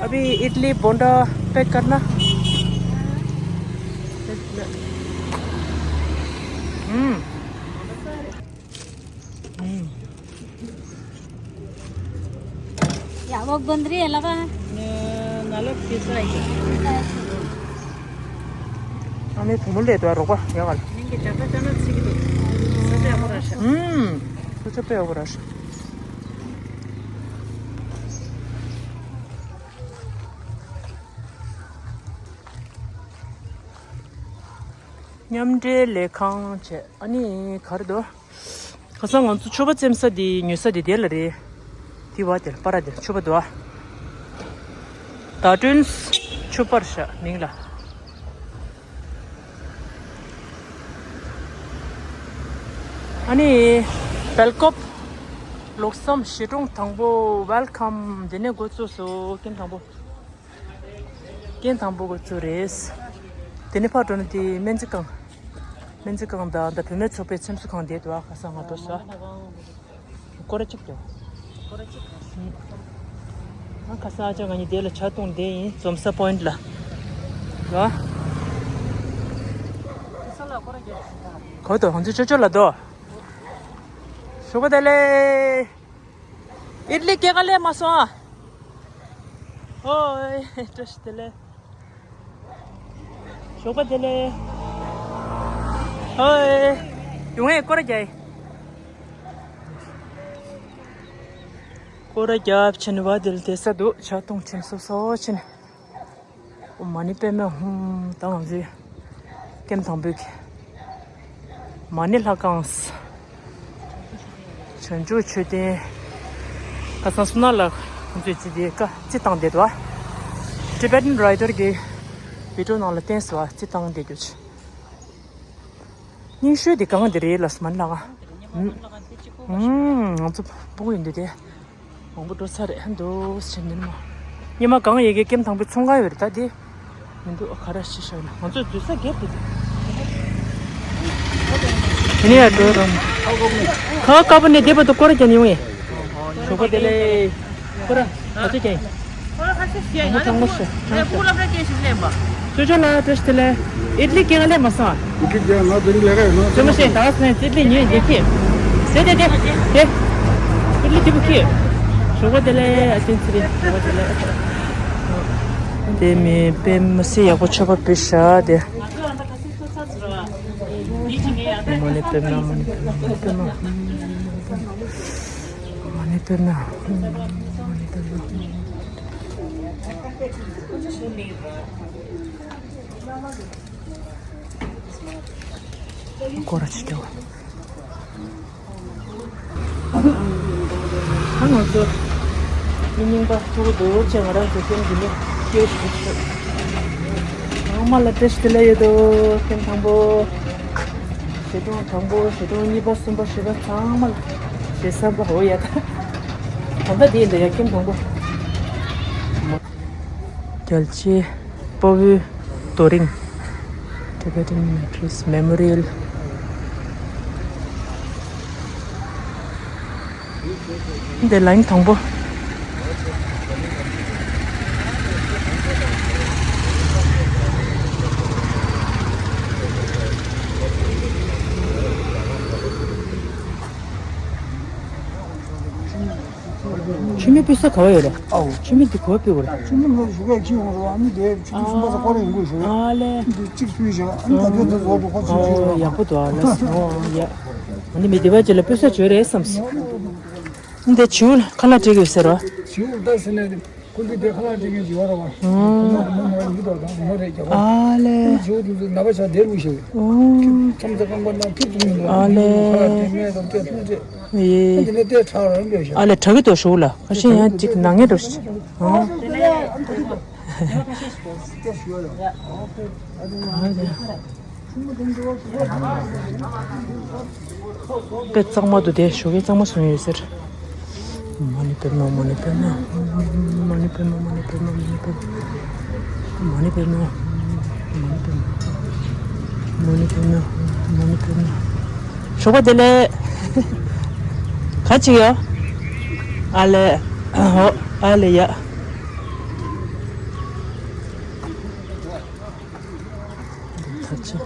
अभी इडली बोंडा पैक करना। हम्म। हम्म। या, वो गोंदरी है लगा। न-, नलक कैसा है? अने फुमुल दे तो रोको, या वाला। नहीं, क्या चाहता, चाहता, सीख दो। सबसे अमर आशा। हम्म, सबसे पे अमर आशा। མཉམ་འབྲེལ་ལས་ཁང་བྱས། ཨ་ནི་ག་རེ་འདུག་ཁ་སང་ང་ཚོ་ཕྱུ་པ་བཙེམ་ས་དེ་ཉོ་ས་དེ་དེ་ལ་རེད། དེ་བ་དེར་པ་ར་དེར་ཕྱུ་པ་འདུག་ཨ། ད་ཀྲུན་ཕྱུ་པར་ཤ་མིང་ལ། ཨ་ནི་སྦེལ་ཀོབ་ལོག་བསམ་གཞིས་གྲོང་དང་པོ་ཝེལ་ཀམ། དེ་ནས་འགོ་བཙུགས་སོ་ཀེམ་དང་པོ། ཀེམ་དང་པོ་འགོ་བཙུགས་རེད། དེ་ནས་ཕར་འགྲོ་ན་དེ་སྨན་རྩིས་ཁང་། སྨན་རྩིས་ཁང་དང་ད་བུད་མེད་ཚོགས་པའི་སེམས་གསོ་ཁང་དེ་འདུག་ཨ། ཁ་སང་ང་འགྲོ་ས། སྐོར་ར་གཅིག་འགྲོ། སྐོར་ར་གཅིག་འགྲོ། ཨ་ཁ་སང་ཨ་ཅག་ང་གཉིས་དེ་ལ་ཇ་འཐུང་བསྡད་ཡིན་འཛོམས་ས་པོ་ཡིན་ཊི་ལ། ར། གོ་དོ་ཧོན་ཚུ་ཅོ་ཅོ་ལ་དོ། ཞོགས་པ་བདེ་ལེགས། ཨིད་ལི་སྐྱེལ་ག་སླེབས་མ་སོང་ཨ། ཧོའི། བཀྲ་ཤིས་བདེ་ལེགས། ཞོགས་པ་བདེ་ལེགས། ཧོའི། ཡོང་ངས་སྐོར་ར་རྒྱག་ཡིན། སྐོར་ར་རྒྱབ་ཕྱིན་བ་དེ་ལ་བསྡད་ས་འདུག་ཇ་འཐུང་ཕྱིན་སོ་སོ་ཕྱིན། ཨོཾ་མ་ཎི་པདྨེ་ཧཱུྃ། ད་ང་ཚོའི་ཀེམ་དང་པོའི་མ་ཎི་ལྷ་ཁང་། བྱང་ཆུབ་མཆོད་རྟེན། ཁ་སང་སོ་ན་ལ་ང་ཚོའི་རྩི་དེ་ཀ་རྩི་བཏང་བསྡད་འདུག་ཨ། Tibetan Rider གི་བི་ཌིའོ་ནང་ལ་བསྟན་སོང་ཨ། རྩི་བཏང་བསྡད་རྒྱུ་ཆེ། རྙིང་ཤོས་དེ་གང་དེ་རེད་ལ་སྨན་ལགས། ཨུམ། ང་ཚོ་སྤུ་གུ་ཡིན་དུས་དེ། མང་པོ་འགྲོ་ཚར་རེད་འདུག་ཟེར་ཉིན་མོ། ཉི་མ་གང་ཡི་གེ་ཀེམ་དང་པོའི་ཚོང་ཁང་ཡོད་རེད་ད་དེ། མི་འདུག་ག་ར་ཤི་ཤག་ན་ང་ཚོ་འཛུལ་ས་རྒྱབ་དེ་དེ། དེ་ནས་ཡར་འགྲོ་རོགས། ཁ་དཀར་པོ་ནས་བསྡད་པ་དུ་སྐོར་རྒྱག་ནས་ཡོང་ངས། ཞོགས་པ་བདེ་ལེགས། ཁོ་ར་ང་ཚོ་ཀྱང་། ཁོ་ར་ཁ་ཤས་ཤིག་ཡང་ང་ཚོ་ངོ་ཤེས། ཁོ་ར་ཁ་ཤས་ཤིག་ལེན་པ། ཅོ་ཅོ་ལགས་བཀྲ་ཤིས་བདེ་ལེགས། ཨིད་ལི་སྐྱེལ་ག་སླེབས་མ་སོང་ཨ། ཨིད་ལི་སྐྱེལ་ང་དེ་རིང་ལས་ཀ་ཡོད་ནོ། ཅོ་མ་ཤེས་ད་སོང་ཨིད་ལི་ཉོས་འདི་ཁྱེར། དེ་དེ་དེ་དེ། ཨིད་ལི་དེ་བུ་ཁྱེར། ཞོགས་པ་བདེ་ལེགས་ཨ་ཅན་ཚེ་རིང་ཞོགས་པ་བདེ་ལེགས། དེ་མི་པེ་མ་སི་ཡག་པོ་མཆོད་པ་ཕུལ་ཤག་དེ། མ་ཎི་པདྨ། མ་ཎི་པདྨ། མ་ཎི་པདྨ། སྐོར་ར་ཅིག་སྐྱོད། ཨ་ང་ཚོ་མི་རྙིང་པ་ཕྲུ་གུ་འདུག་ཅེས་ང་རང་ཚོ་ཁྱིམ་འདི་ནས་སྐྱེལ་ཞུ་ཞུ། ཚང་མ་ལ་བཀྲ་ཤིས་བདེ་ལེགས་ཡོད་དོ། ཁྱིམ་དང་པོ། བཞེས་སྒྲུང་དང་པོ། བཞེས་སྒྲུང་གཉིས་པ། གསུམ་པ། བཞི་པ། ཚང་མ་ལ། བཞེས་སམ་པ། འོ་ཡ་ད། ད་ལྟ་དེ་ཡིན་ད་ཡ་ཁྱིམ་དང་པོ། རྒྱལ་གཅེས། དཔའ་བོའི་རྡོ་རིང་། Tibetan Martyrs Memorial། འདི་ལན་དང་པོ། ཆུ་མིག་ཕུལ་ས་ག་བ་ཡོད་རེད། ཨའོ། ཆུ་མིག་འདི་ག་བ་ཕུལ་དགོས་རེད། ཆུ་མིག་ལ་བཞུགས་ཡས་ཅིག་ཡོང་རེད་བ། ཨ་ནི་དེ་ཆུ་མིག་གསུམ་པ་ས་ཁོ་ར་ཡོང་དགོས་ཞུ། ཨ་ལེ། འདི་གཅིག་ཕུལ་བཞག་ཨ་ནི་ད་ལྟ་འདི་བཟོ་འགྲོ་ཁོ་ཆུ་ཆུ་ཡོད་རེད། ཡག་པོ་འདུག་ཨ་ལེ། ཨོ་ཡ། ཨ་ནི་མི་སྡེ་བ་ཅིག་ལ་ཕུལ་ས་བྱོས་རེད་བསམ་སོང་། འདི་བྱིའུ་ཁ་ལག་སྤྲད་ཀྱི་ཡོད་ཟེར་བ། བྱིའུ་ད་ཟེར་ནས་ཁོ་འདི་དེ་ཁ་ལག་སྤྲད་མཁན་ཅིག་ཡོད་རེད་བ། ཨོ། ཁོ་མོ་ང་ཡིན་འདུག་ད་ཁོ་མོ་རེད་རྒྱ་གར། ཨ་ལེ། བྱིའུ་དེ་ཚོ་ནད་པ་ཆགས་བསྡད་འདུག་ཞེས། ཨོ། ཁྱིམ་ཚང་རྐང་པ་ནང་ཐུག་ཐུག་མི་འདུག་ཨ་ལེ། ཁ་ལག་སྤྲད་མཁན་དང་སྤྲད་ཐུག་སྤྲད། ཨེ། འདི་ནས་ལྟས་དྲག་རང་འདོད་ཤག་ཨ་ལས་དྲག་གི་འདུག་ཞུ་ལ། ཁ་ཤས་ཡང་ཅིག་ནང་ངེས་འགྲོ་ཞིག་ཨ། དཔེ་གཙང་མ་འདུག་དེ་ཞོགས་ཀས་གཙང་མ་བཟོས་ཡོད་ཟེར། མ་ཎི་པདྨ། མ་ཎི་པདྨ། མ་ཎི་པདྨ། མ་ཎི་པདྨ། མ་ཎི་པདྨ། མ་ཎི་པདྨ། མ་ཎི་པདྨ། མ་ཎི་པདྨ། མ་ཎི་པདྨ། ཞོགས་པ་བདེ་ལེགས། ག་ཅིག་ཡོད། ཨ་ལེ། ཨོ། ཨ་ལེ་ཡ། ད་ཅི།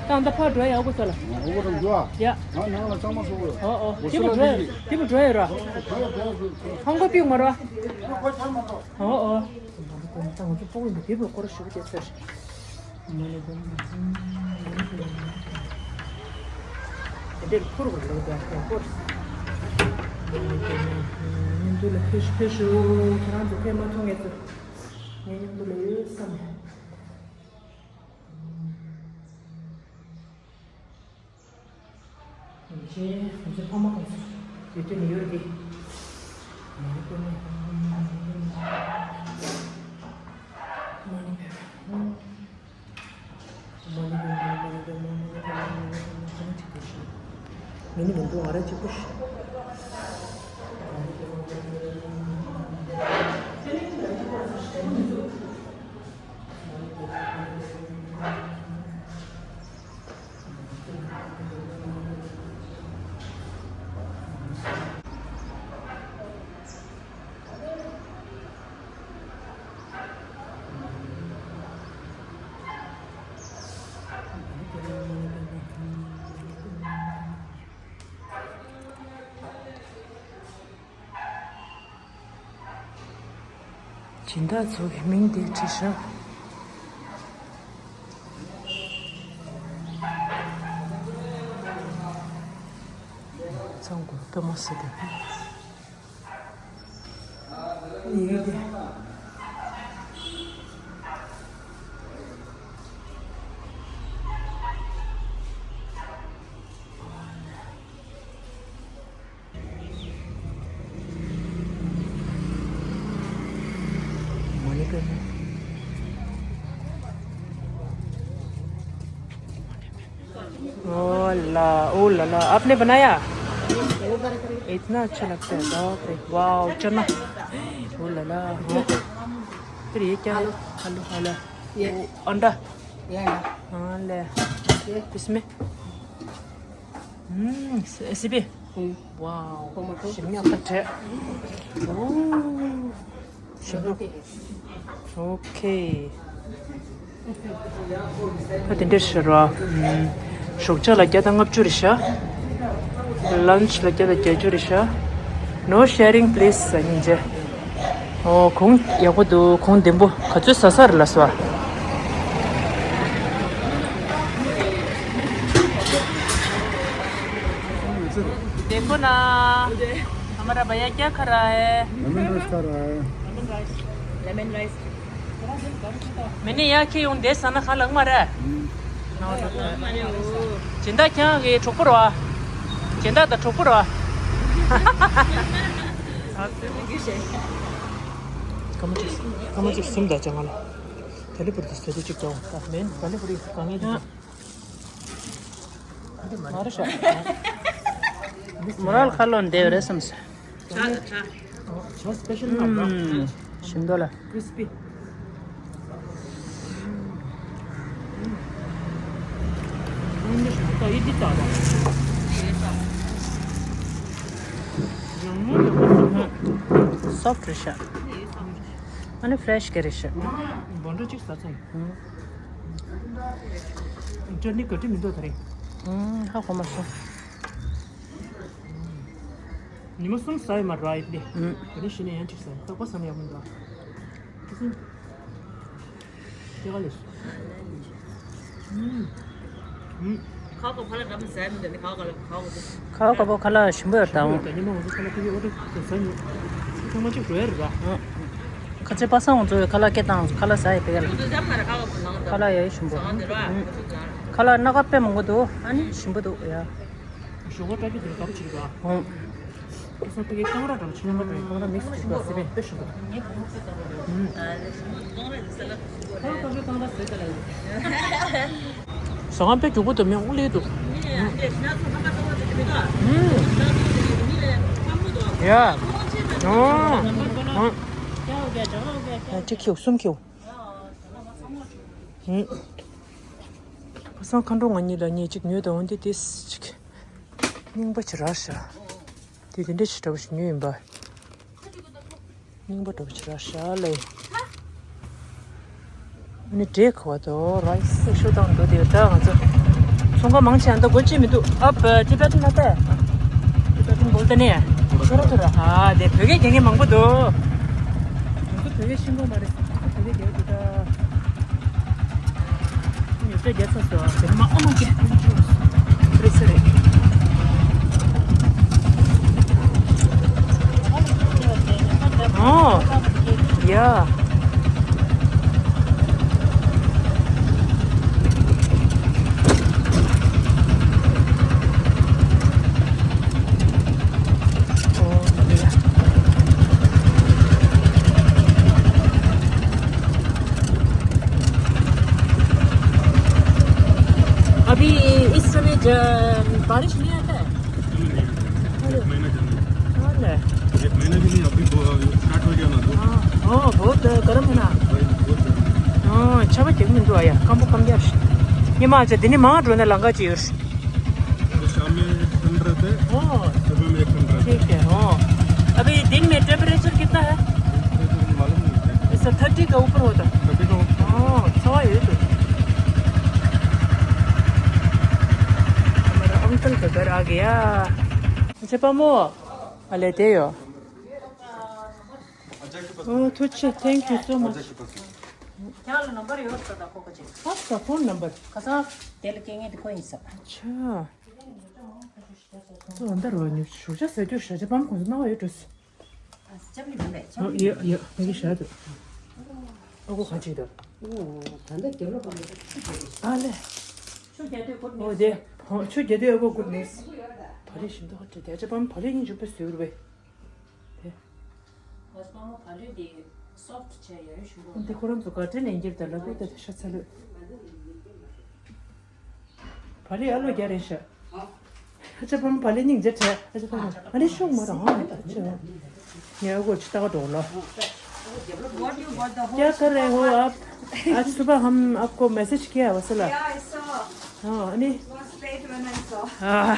ད་ལྟ་ཕར་འགྲོ་ཡག་པོ་ས་ལ། འོ་རང་འགྲོ་ཨ། ཡ། ང་ནང་ལ་གཙང་མ་བཟོ་དགོས། ཨོ་ཨོ། དེ་བུ་འགྲོ་ཡ། དེ་བུ་འགྲོ་ཡ་ར། ཧང་གོ་པིག་མ་ར། ཨོ་ཨོ། ད་ང་ཚོ་སྤོ་བོ་འདི་དེ་བུ་སྐོར་ཞུ་གི་ཟེར། དེ་འདྲའི་ཁུར་བ་ལོ་རྒྱག་ཡག་པོ་རེད། མཉམ་དུ་ལ་ཕེབས་ཤོག་ཕེབས་ཤོག་ཁྱེད་རང་ཚོ་ཕེབས་མ་ཐུབ་ངེས་ཚོ། ངའི་མཉམ་དུ་ལ་ཡོད་བསམ་ནས། ཡིན་གཅིག་ང་ཚོའི་ཕ་མ་ཁོང་ཚོ་ཡོད་དུས་ནས་ཡོད་རེད་དེ། མ་ཎི་པདྨ། མ་ཎི་པདྨ། མ་ཎི་པདྨ། མ་ཎི་པདྨ། མ་ཎི་པདྨ། མ་ཎི་པདྨ། ཚང་མ་གཅིག་པུ་ཞིག་མི་ནི་མི་འདུག་ང་རང་གཅིག་པུ་ཞིག་སྦྱིན་བདག་ཚོ་གི་མིང་དེ་བྲིས་ཤག་ཚང་དགོས་པོད་མ་ཟེར་དེ། ཡིན་ཏེ། མ་ཎི་པདྨ། ओ ला, ओ ला ला, आपने बनाया? इतना अच्छा लगता है, बाप रे, वाओ, चना, ओ ला ला, हाँ। फिर ये क्या है? आलू। आलू, आलू। ये। वो अंडा। ये अंडा। हाँ, ले। ये। इसमें। हम्म, ऐसे भी। हम्म। वाओ। टमाटो। शिमला का ठे। ओ। ཤེས་པ། ཨོ་ཁེ། ད་དེ་འདྲས་ཤར་བ། ཞོགས་ཇ་ལ་བརྒྱ་དང་ལྔ་བཅུ་རེད་ཤག་ལན་ཆི་ལ་བརྒྱ་དང་བརྒྱད་ཅུ་རེད་ཤག No sharing please ཟེར་སྙིང་རྗེ། ཨོ་གོང་ཡག་པོ་འདུག་གོང་ལྡེམ་པོ་ག་ཚོད་ཟ་ས་རེད་ལ་སོ། देखो ना, हमारा भैया क्या खा रहा है? लेमन राइस खा रहा है। Lemon rice. मैंने यहाँ के उन देश आना खा लग मारा है। हम्म। སྦྱིན་བདག་ཁྱེད་རང་གི་གྲོགས་པོ་རེད་བ། སྦྱིན་བདག་དང་གྲོགས་པོ་རེད་བ། སྐར་མ་གཅིག་སྐར་མ་གཅིག་གསུམ་དང་བཅོ་ལྔ་ལ། དལ་པུར་དུ་ཟ་དུས་གཅིག་ཏུ་ད་མེན་དལ་པུར་གང་ངེས་དུ། མ་རེད་ཤག་མོ་རལ་ཁ་ལོ་འདེབས་རེད་བསམ་སོང་། ཇ་ཇ། ཇ་སི་པེ་ཤལ་ཨམ། ཞིམ་མདོག་ལ། ཁྲིས་པི། སོབ་རེད་ཤག་ཨ་ནི་ཕ་རེ་ཤི་གི་རེད་ཤག་བོན་ཀྲ་གཅིག་ཟ་ཚར་ཡིན། ཅོ་ནི་ག་འདྲ་མི་འདུག་ད་རིང་། ཧ་གོ་མ་སོང་། ཉི་མ་གསུམ་ཟ་ཡི་མ་རེད་ཨེ་ནི། ཨུམ། དེ་ནས་གཞི་ནས་ཡང་གཅིག་ཟ་ཡི་རྟག་པར་ཟ་ན་ཡག་པོ་འདུག་ཁ་སང་། སྐྱེ་ག་ལས་སོ། ཨུམ། ཨུམ། ཁ་ཁ་པོ་ཁ་ལག་འདྲ་མི་ཟ་ཡི་མི་འདུག་ནི་ཁ་ཁ་ལག་ཁ་ཁ་པོ། ཁ་ཁ་པོ་ཁ་ལག་ཞིམ་པོ་ཡོད་ད་འོང་། ཉི་མ་ང་ཚོ་ཁ་ལག་ཁ་ལག་ཨོ་ཏོ་ཟ་ཉོ། ཚང་མ་གཅིག་འགྲོ་ཡ་རེད་པ། ཨུམ། ཁ་ཆེ་པ་སངས་ཚོ་ཁ་ལག་སྐད་བཏང་ཁ་ལག་ཟ་ཡི་དེ་ག་ལ། ཁ་ལག་ཡ་ཡི་ཞིམ་པོ། ཁ་ལག་སྣ་ཁ་དཔེ་མང་པོ་འདུག་ཨ་ནི་ཞིམ་པོ་འདུག་ཡ། ཞོགས་པ་སྤྲད་རྒྱུ་དེ་ལ་དགའ་པོ་བྱེད་ཀྱི་འདུག་ཨ། ཁ་སང་ཕ་གིའི་རྐང་ར་འདྲ་པོ་ཕྱི་ནང་ལ་འགྲོ་ཡི་རྐང་ར་མིག་སི་བྱེད་དགོས་སི་པན་དཔེ་ཞིམ་པོ་འདུག་ཟ་ཁང་དཔེ་མགྱོགས་པོ་འདུག་མི་དབུགས་ལེགས་འདུག་ཡ། ཅིག་ཁྱེར་གསུམ་ཁྱེར། ཁ་སང་མཁའ་འགྲོ་ང་གཉིས་ལ་ངས་ཅིག་ཉོས་དང་འོན་ཏེ་དེ་ཅིག་རྙིང་པ་ཅིག་རག་ཤག་དེ་དེ་འདྲ་ཞིག་འདྲ་པོ་ཞིག་ཉོས་ཡིན་པ། རྙིང་པ་འདྲ་པོ་ཅིག་རག་ཤག་ལེ། ཨ་ནི་འབྲས་ཁ་བ་དོ་ར་སི་ཤོ་དང་འགྲོ་དེ་ད་ང་ཚོ་ཚོང་ཁང་མང་ཆེ་འདི་སྒོ་ཕྱེ་མི་འདུག་ཨབ་ཏི་པད་ན་ཏེ། ཏི་པད་ན་བོལ་ཏེ་ནེ། ཤོ་ར་ཐོ་ར་ཨ་དེ་བོད་སྐད་རྒྱག་མཁན་མང་པོ་འདུག་ང་ཚོ་བོད་སྐད་ཤེས་ཀྱི་མ་རེད། ང་ཚོ་བོད་སྐད་རྒྱག་གི་འདུག་ད། ཉོ་ཆ་རྒྱག་ཚར་སོང་། དེ་མ་ཨ་མ་སྐད། རེད་ས་རེད། ཨོ། ཡ། अभी इस समय ज-, बारिश नहीं आता है? नहीं, नहीं, नहीं। अरे। एक महीना चलने। हाँ, ले। एक महीना भी नहीं, अभी ब-, स्टार्ट हो गया ना, तो। हाँ, हाँ, बहुत गर्म है ना। भाई, बहुत गर्म है। हाँ, अच्छा बात है, मैं तो आया, कम कम यार। ये मां च दिन मां ड्रोन लंगा चाहिए। तो शाम में एक ठंड रहता है, ओह। सुबह में एक ठंड रहता है। ठीक है, हाँ। अभी दिन में टेम्परेचर कितना है? टेम्परेचर मुझे मालूम नहीं है। ऐसा थर्टी का ऊपर होता है? थर्टी का ऊपर। हाँ, अच्छा है ये तो। हमारा अंकल का घर आ गया। अच्छा, पामो। अले तेयो। ओ, थुच्चे, thank you so much. क्या नंबर है उसका, देखो कुछ। आपका फोन नंबर? कसा तेल केंगे देखो ये सब। अच्छा। ཁོ་འདར་བ་ཉུ་ཞུ་ཆ་ཟེར་རྒྱུ་ཞྭ་ཆ་པམ་ཁོང་ཚོ་སྣང་བ་ཡོད་འགྲོ་སི། ཨ་ཡ་ཡ་ཕ་གི་ཞྭ་དུ། ཨ་ཁོ་ག་ཅིག་དུ། ད་ལྟ་རྒྱབ་ལོགས་པ་ལ་ཨ་ལེ། ཆུ་རྒྱ་དུས་ཁོ་ནས་ཨོ་དེ་ཧོ་ཆུ་རྒྱ་དུས་ཨ་ཁོ་ཁོ་ནས། བ་ལི་ཞིམ་དུ་ཧ་ཅི་དེ་ཆ་པམ་བ་ལི་ཉིན་ཆུ་པེ་སུ་རུ་བེ། དེ། ཁོ་ས་མ་བ་ལི་དེ་སོབ་ཆེ་ཡོད་ཞུ་གོ། འདི་ཁོ་རང་ཚོ་ག་ཏྲེ་ནས་འགྱུར་དེ་ལ་ཁོ་དེ་ཤ་ཚ་ལོས། བ་ལི་ཨ་ལོ་རྒྱ་རེད་ཤག་ཨ་ཅག་པམ་བ་ལི་སྙིང་རྗེ་བྲལ། ཨ་ཅག་པམ་ཨ་ནི་ཤོག་མ་རང་ཨ་ཅག་ངས་ཨ་ཁོ་ཅི་ལྟ་ག་འགྲོ་ལོ། क्या कर रहे हो आप? आज सुबह हम आपको मैसेज किया वसला। हाँ अने हाँ।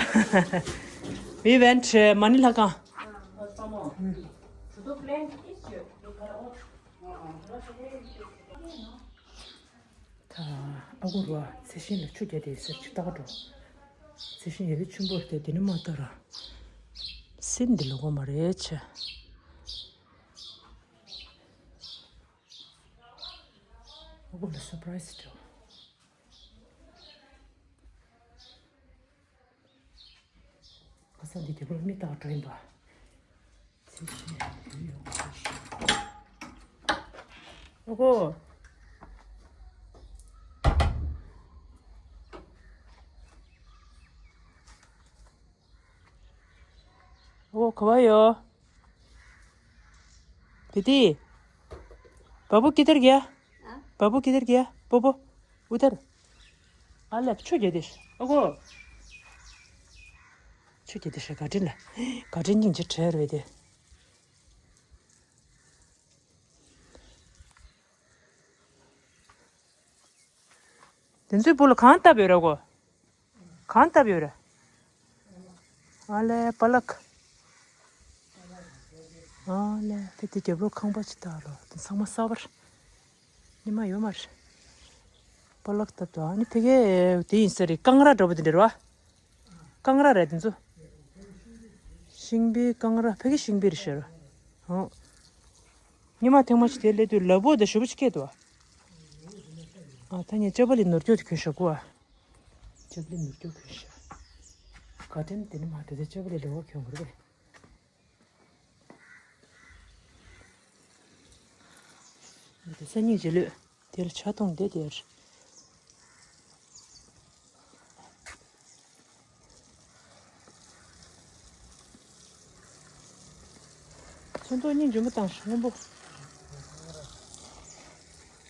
We went uh, Manila का। ད་ཨ་ཁུ་རུ་ཨ་ཚེ་ཤིང་ལ་ཆུ་རྒྱག་དེ་ཟེར་ཅིག་ལྟ་ག་འགྲོ། ཚེ་ཤིང་ཡ་དེ་ཆུན་པོ་རེད་དེ་དེ་ནི་མ་ལྟ་ར། ཙི་འདི་ལོ་གོ་མ་རེད་ཆེ། ཨོ་ལ་སར་པ་རའི་སི་འདྲ། ཁ་སང་འདི་དེ་བོར་མི་དག་འགྲོ་ཡིན་པ། ཚེ་ཤི་དུས་ཡོང་ཚེ་ཤི། ཨོ་གོ། ཨོ་གོ་བ་ཡོ། དེ་དེ། बाबू किधर गया? बाबू किधर गया? पोपो, उधर। ཨ་ལ་ཆུ་རྒྱས་དེ། ཨོ་གོ། ཆུ་རྒྱས་དེ་ཤ་ག་དྲིན་ལ། ག་དྲིན་སྙིང་རྗེ་བྲལ་བས་དེ། དེ་ཚོའི་བུ་ལ་གང་བཏབ་ཡོད་ར་གོ། གང་བཏབ་ཡོད་ར། ཨ་ལས་པ་ལག་ཨ་ལས་ཕེ་དེ་རྒྱབ་ལོགས་ཁང་པ་ཅིག་བཏགས་ལོ། དེ་ཚང་མ་གསར་པར། ཉི་མ་ཡོད་མ་རེད། པ་ལག་བཏབ་དོ། ཨ་ནི་ཕ་གི་དེ་ཡིན་ས་རེད། ཀང་ར་འདྲ་པོ་དེ་འདྲ་རེད་བ། ཀང་ར་རེད་དེ་ཚོ། ཤིང་པའི་ཀང་ར། ཕ་གི་ཤིང་པའི་རེད་ཤག་ར། ཨོ། ཉི་མ་ཐེངས་མ་ཅིག་དེ་སླེབས་དུས་ལ་ཕུག་དེ་ཞེ་པོ་ཅིག་སྐྱེས་འདུག་ཨ། ཨ་ད་ངས་ཅ་པ་ལི་ནོར་སྐྱོ་དེ་གྱོན་ཤག་གོ་ཨ། ཅ་པ་ལི་ནོར་སྐྱོ་གྱོན་ཤག་ག་དྲན་དེ་ནི་མ་དེ་དེ་ཅ་པ་ལི་ལོ་གྱོན་དགོས་རེད། འདི་སང་ཉིན་རྗེས་ལོས་དེ་ལ་ཆ་གཏོང་བསྡད་དེ་རེད། ཚོན་མདོག་གཉིས་འཇོན་པོ་བཏང་ཤག་སྔོན་པོ།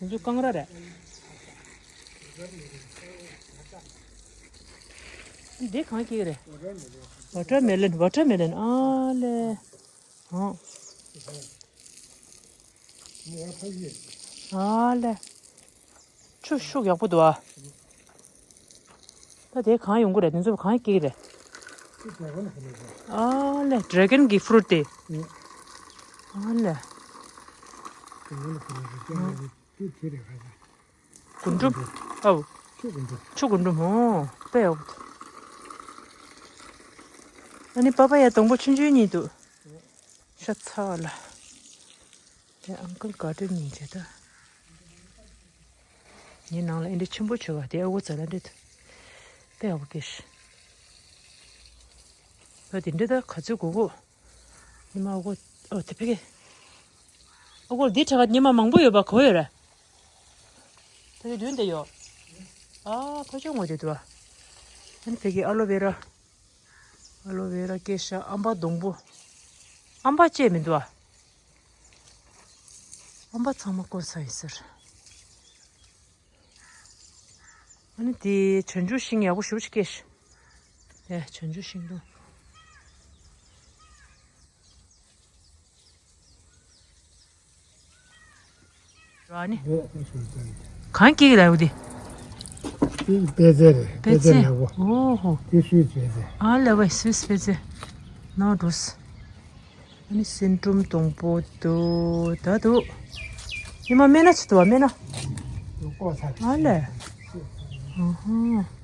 དེ་ཚོ་ཀང་ར་རེད། འདི་གང་སྐྱེས་རེད། ཝ་ཊར་མེ་ལོན། ཝ་ཊར་མེ་ལོན། ཨ་ལས། ཨོ། ཨ་ལས། ཆུ་ཤུགས་ཡག་པོ་འདུག་ཨ། ད་དེ་གང་ཡོང་གི་རེད། དེ་ཚོ་གང་སྐྱེ་གི་རེད། ཨ་ལས། ཌེ་གོན་གྱི་ཕུ་རུ་ཊི་དེ། ཨ་ལས། རྒུན་འབྲུམ། ཨའུ། ཆུ་རྒུན་འབྲུམ། ཨོ། དཔེ་ཡག་པོ་འདུག་ཨ་ནི་པ་པ་ཡ་སྡོང་པོ་ཆུང་ཆུང་གཉིས་འདུག་ཤ་ཚ་བ་ལ། དེ་ཨང་ཀལ་ག་འདྲ་ཉིན་བྱེད་ད། ངའི་ནང་ལ་ཨེ་འདྲ་ཆེན་པོ་བྱོས་བ་དེ་ཨ་ཁུ་ཙ་ལ་འདྲ་འདུག་དཔེ་ཡག་པོ་སྐྱེས་ཤག་ད་དེ་འདྲ་ད་ག་ཚོད་དགོས་གོ། ཉི་མ་ཨ་ཁུ། ཨོ་དེ་ཕ་གི། ཨ་ཁུ་འདི་ཁྲ་ཁ་ཉི་མ་མང་པོ་ཡོད་པ་གོ་ཡོད་ར། ད་དེ་མདུན་དེ་ཡོད། ཨ་ཕ་ཆུང་ངོ་དེ་འདུག་ཨ། ཨ་ནི་ཕ་གི་ཨ་ལོ་བེ་ར། ཨ་ལོ་བེ་ར་སྐྱེས་ཤག་ཨམ་པ་སྡོང་པོ། ཨམ་པ་སྐྱེས་མི་འདུག་ཨ། ཨམ་པ་ཚང་མ་བཀོག་ཚར་ཡིན་ཟེར། ཨ་ནི་དེ་བྱང་ཆུབ་ཤིང་ཡག་པོ་ཞེ་པོ་ཅིག་སྐྱེས་ཤག་ཨེ་བྱང་ཆུབ་ཤིང་དུ། ཨ་ནི། གང་སྐྱེ་གི་ལ་ཡོད་དེ། དེ་པད་ཚལ་རེད། པད་ཚལ་ཡག་པོ། ཨོ་ཧོ། དེ་སུད་སི་པད་ཚལ། ཨ་ལ་བའི་སུད་སི་པད་ཚལ། ནོ་འགྲོས། ཨ་ནི་སིན་ཀྲུམ་སྡོང་པོ་འདུག་ད་འདུག་ཉི་མ་སྨན་སྣ་ཆེ་འདུག་བ། སྨན་སྣ། ཨ་ལས། ཨ་ཧ།